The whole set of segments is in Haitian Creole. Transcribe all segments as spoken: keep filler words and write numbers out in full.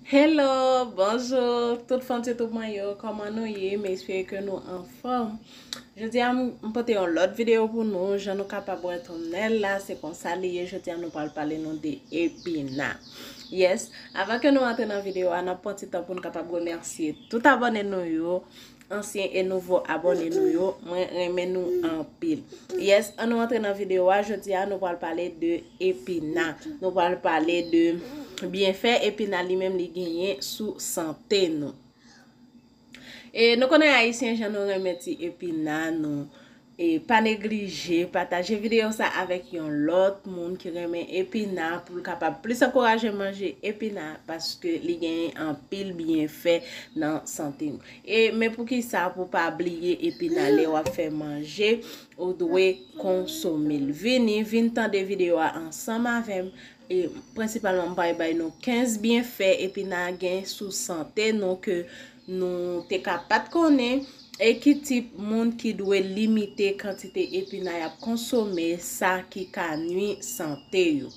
Hello, bonjou tout fan YouTube mwen yo, kòman nou ye? M espere ke nou anfòm. Jodi a m m pote yon lòt videyo pou nou, jan nou kapab wè thumbnail la, se konsa li ye. Jodi a nou pral pale nou de epina. Yes, avan ke nou antre nan videyo a, n ap pran ti tan pou nou kapab remèsye tout abòne nou yo, ansyen e nouvo abòne nou yo, mwen renmen nou anpil. Yes, ann nou antre nan videyo a. Jodi a nou pral pale de epina. Nou pral pale de byenfè epina li menm li genyen sou sante nou. E nou konnen Ayisyen jan nou renmen ti epina nou. E pa neglije pataje videyo sa avèk yon lòt moun ki renmen epina pou l kapab plis ankouraje manje epina, paske li genyen anpil byenfè nan sante nou. E men poukisa pou pa bliye epina lè w ap fè manje, ou dwe konsome l. Vini, vin tande videyo a ansanm avè m. E prensipalman, m pral bay nou kenz byenfè epina gen sou sante nou ke nou te ka pa t konnen, e ki tip moun ki dwe limite kantite epina y ap konsome, sa ki ka nwi sante yo.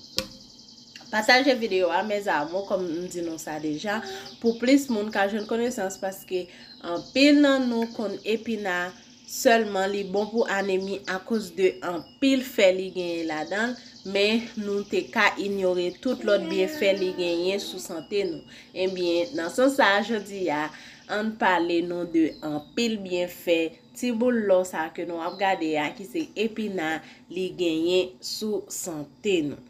Pataje videyo a, mes amours, kòm m di nou sa deja, pou plis moun ka jwenn konesans, paske anpil nan nou konn epina sèlman li bon pou anemi akoz de anpil fè li genyen ladan l, men nou te ka inyore tout lòt byenfè li genyen sou sante nou. Ebyen, nan sans sa a, jodi a, ann pale nou de anpil byenfè ti boul lò sa ke nou ap gade a, ki se epina, li genyen sou sante nou.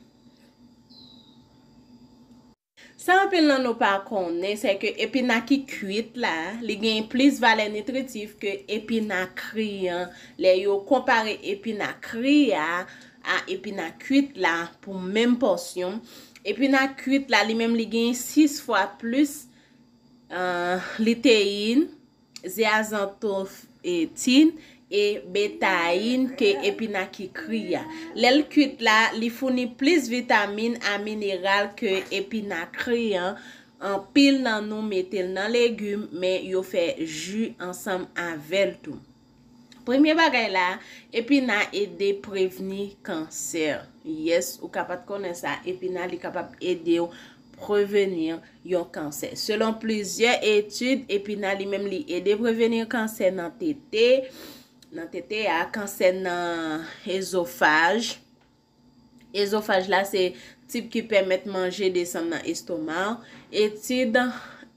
Sa anpil nan nou pa konnen, se ke epina ki kwit la, li gen plis valè nitritif ke epina kri an. Lè yo konpare epina kri a a epina kwit la pou menm pòsyon, epina kwit la, li menm, li gen sis fwa plis, euh, liteyin, zeazantotin e betayin ke epina ki kri a. Lè l kwit la, li founi plis vitamin a mineral ke epina kri an. Anpil nan nou mete l nan legim, men yo fè ji ansanm avè l tou. Premye bagay la, epina ede prevni kansè. Yes, ou ka pa t konnen sa, epina li kapab ede w preveni yon kansè. Selon plizyè etid, epina li menm li ede preveni kansè nan tete, nan tete a, kansè nan ezofaj. Ezofaj la se tib ki pèmèt manje desann nan estoma w. Etid,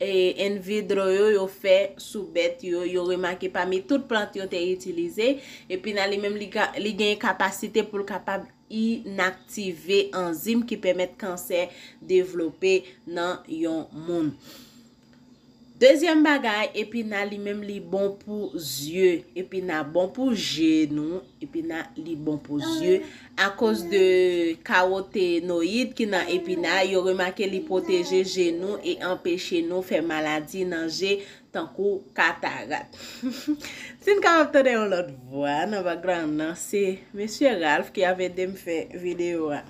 e, in vitro yo, yo fè sou bèt yo, yo remake pami tout plant yo te itilize, epina li menm li ka, li gen kapasite pou l kapab inaktive anzim ki pèmèt kansè devlope nan yon moun. Dezyèm bagay, epina li menm li bon pou zye. Epina bon pou je nou. Epina li bon pou zye. Akoz de karotenoyid ki nan epina, yo remake li pwoteje je nou e anpeche nou fè maladi nan je tankou katarat. Si n kapab tande yon lòt vwa nan background nan, se mesye Ralph ki ap ede m fè videyo a.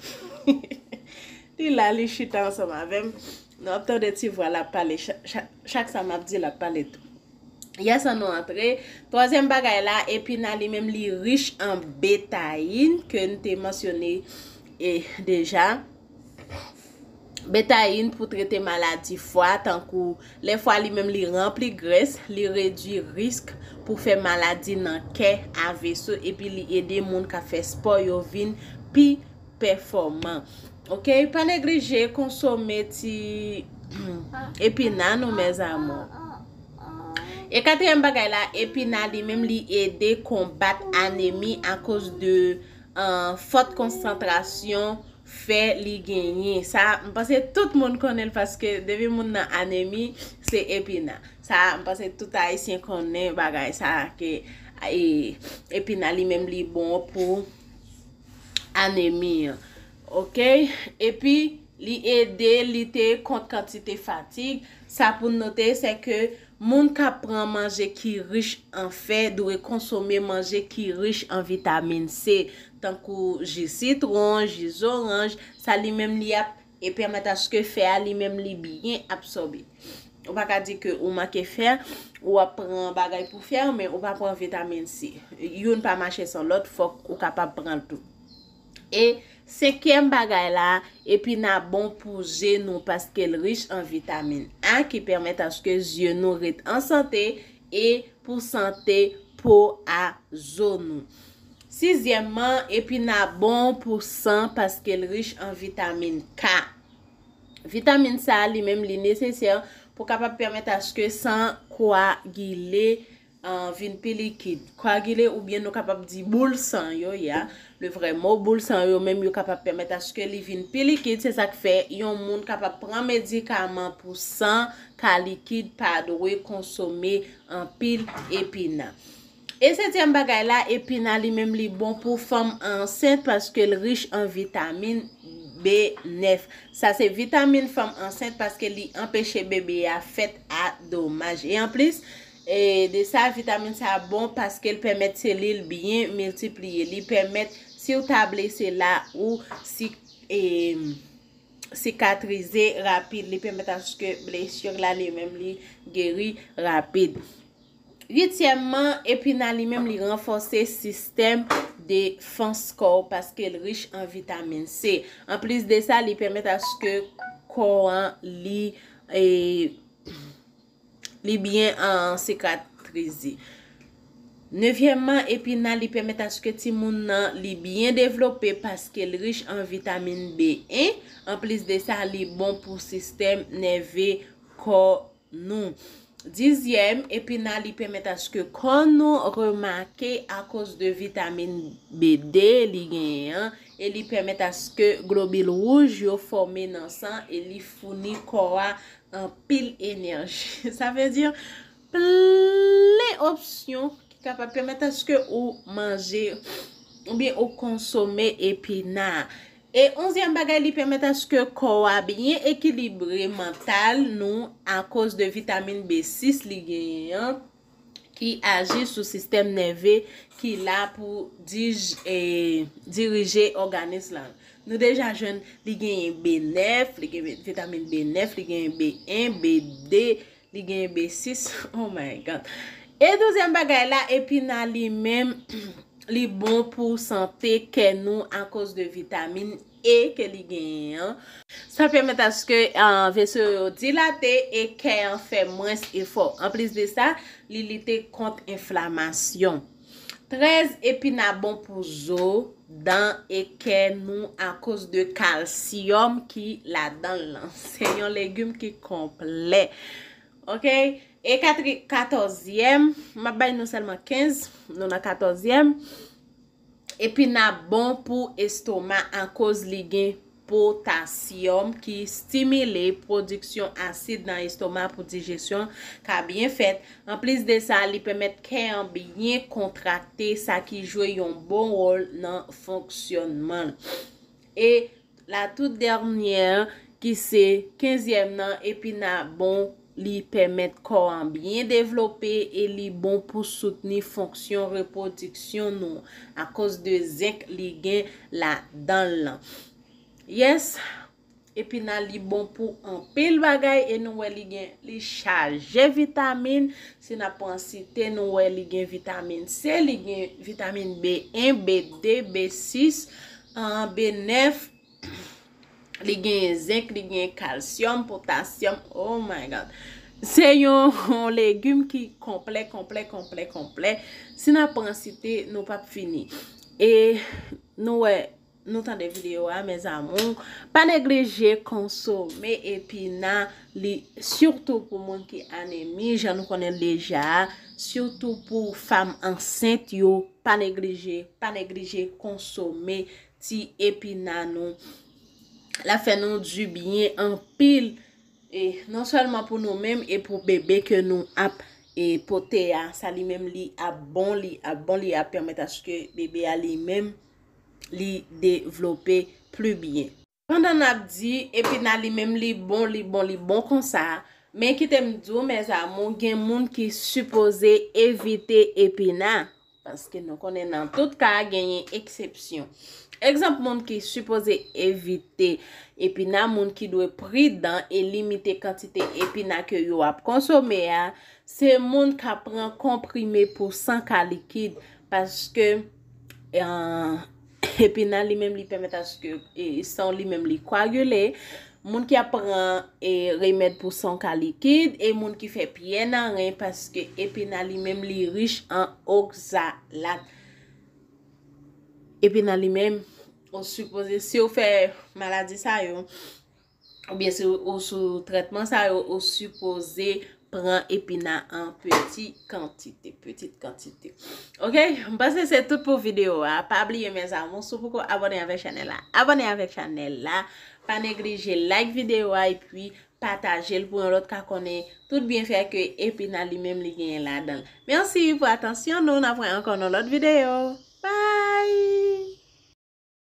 Li la, li chita ansanm avè m. Nou ap tande ti vwa l ap pale, chak, chak, chak sa m ap di l ap pale tou. Yes, ann nou antre. Twazyèm bagay la, epina li menm li rich an betayin ke n te mansyone, e, deja. Betayin pou trete maladi fwa, tankou lè fwa li menm li ranpli grès, li redwi risk pou fè maladi nan kè, a veso, epi li ede moun k ap fè spò yo vin pi pèfòman. Oke, pa neglije konsome ti epina nou, mes amours. E katriyèm bagay la, epina li menm li ede konbat anemi akoz de, euh, fòt konsantrasyon fè li genyen. Sa, m panse tout moun konnen l paske depi moun nan anemi, se epina. Sa, m panse tout Ayisyen konnen bagay sa ke, e, epina li menm li bon pou anemi an. Oke? Epi, li ede lite kont kantite fatig. Sa pou n note, se ke moun k ap pran manje ki rich an fè dwe konsome manje ki rich an vitamin C, tankou ji sitwon, ji zoranj. Sa li menm li ap e pèmèt aske fè a li menm li byen absòbe. Ou pa ka di ke ou manke fè, ou ap pran bagay pou fè, men ou pa pran vitamin C. Youn pa mache san lòt, fòk ou kapab pran l tou. E Senkyèm bagay la, epina bon pou je nou paske l rich an vitamin A ki pèmèt aske zye nou ret an sante e pou sante po a zo nou. Sizyèmman, epina bon pou san paske l rich an vitamin K. Vitamin sa a li menm li nesesè pou kapab pèmèt aske san kwagile, vin pi likid. Kwagile oubyen nou kapab di boul san yo, ya. Le vrè mo, boul san yo menm yo kapab pèmèt aske li vin pi likid. Se sa k fè yon moun kapab pran medikaman pou san ka likid pa dwe konsome anpil epina. E setyèm bagay la, epina li menm li bon pou fanm ansent paske l rich an vitamin B nèf. Sa se vitamin fanm ansent paske li anpeche bebe a fèt a domaj. E anplis, e de sa, vitamin sa bon paske l pèmèt selil byen miltipliye. Li pèmèt, si w ta blese la, ou si, e, sikatrize rapid. Li pèmèt aske blesi la li menm li geri rapid. Uityèmman, epina li menm li ranfòse sistèm defans kò w paske l rich an vitamin C. Anplis de sa, li pèmèt aske kò an li, e, li byen an sikatrize. Nevyèmman, epina li pèmèt aske timoun nan li byen devlope paske l rich an vitamin B en. Anplis de sa, li bon pou sistèm nève kò nou. Dizyèm, epina li pèmèt aske kò nou remake akoz de vitamin B de li genyen an, e li pèmèt aske globil wouj yo fòme nan san e li founi kò a anpil enèji. Sa vle di plen opsyon ki kapab pèmèt aske ou manje oubyen ou konsome epina. E onzyèm bagay, li pèmèt aske kò a byen ekilibre mantal nou akoz de vitamin B sis li genyen an, ki aji sou sistèm nève ki la pou dij, e, dirije òganis lan. Nou deja jwenn li genyen B nèf, li gen vitamin B nèf, li genyen B en, B de, li genyen B sis. Oh my God. E douzyèm bagay la, epina li menm, li bon pou sante kè nou akoz de vitamin E ke li genyen an. Sa pèmèt aske, ah, veso yo dilate e kè an fè mwens efò. Anplis de sa, li lite kont enflamasyon. Trèz, epina bon pou zo, dan e kè nou akoz de kalsyòm ki ladan l lan. Se yon legim ki konplè. Ok? E katri-, katòzyèm, m ap bay nou sèlman kenz, nou nan katòzyèm. Epina bon pou estoma akoz li gen potasyòm ki stimile pwodiksyon asid nan estoma pou dijesyon ka byen fèt. Anplis de sa, li pèmèt kè an byen kontrakte, sa ki jwe yon bon wòl nan fonksyònman l. E la tout dènyè, ki se kenzyèm nan, epina bon, li pèmèt kò an byen devlope e li bon pou soutni fonksyon repwodiksyon nou akoz de zenk li gen ladan l lan. Yes, epina li bon pou anpil bagay e nou wè li gen, li chaje vitamin. Si n ap pran site, nou wè li gen vitamin C, li gen vitamin B en, B de, B sis, an, B nèf, li gen zenk, li gen kalsyòm, potasyòm. Oh my God. Se yon, yon legim ki konplè, konplè, konplè, konplè. Si n ap pran site, nou p ap fini. E nou wè, nou tande videyo a, mes amours. Pa neglije konsome epina, li, sitou pou moun ki anemi, jan nou konnen l deja, sitou pou fanm ansent yo, pa neglije, pa neglije konsome ti epina nou. L ap fè nou dibyen anpil. E non sèlman pou nou menm e pou bebe ke nou ap, e, pote a, sa li menm li ap bon, li ap bon, li ap pèmèt aske bebe a li menm li devlope pli byen. Pandan n ap di epina li menm li bon, li bon, li bon konsa, men kite m di w, mes amours, gen moun ki sipoze evite epina. Paske nou konnen nan tout ka, genyen eksepsyon. Egzanp moun ki sipoze evite epina, moun ki dwe pridan e limite kantite epina ke yo ap konsome a, se moun k ap pran konprime pou san ka likid, paske, eh, Epina li menm li pèmèt aske e, san li menm li koagile. Moun ki ap pran e, remèd pou san ka likid e moun ki fè pyè nan ren paske epina li menm li rich an okzalat. Epina li menm, ou sipoze, si w fè maladi sa yo, oubyen si ou sou trètman sa yo, ou sipoze pran epina an peti kantite, peti kantite. Ok, m panse se tout pou videyo a. Pa bliye mes amours, si w poko abòne avèk chanèl la, abòne avèk chanèl la. Pa neglije like videyo a epi pataje l pou yon lòt ka konnen tout byenfè ke epina li menm li genyen ladan l. Mèsi pou atansyon nou, n ap wè ankò nan lòt videyo. Bye!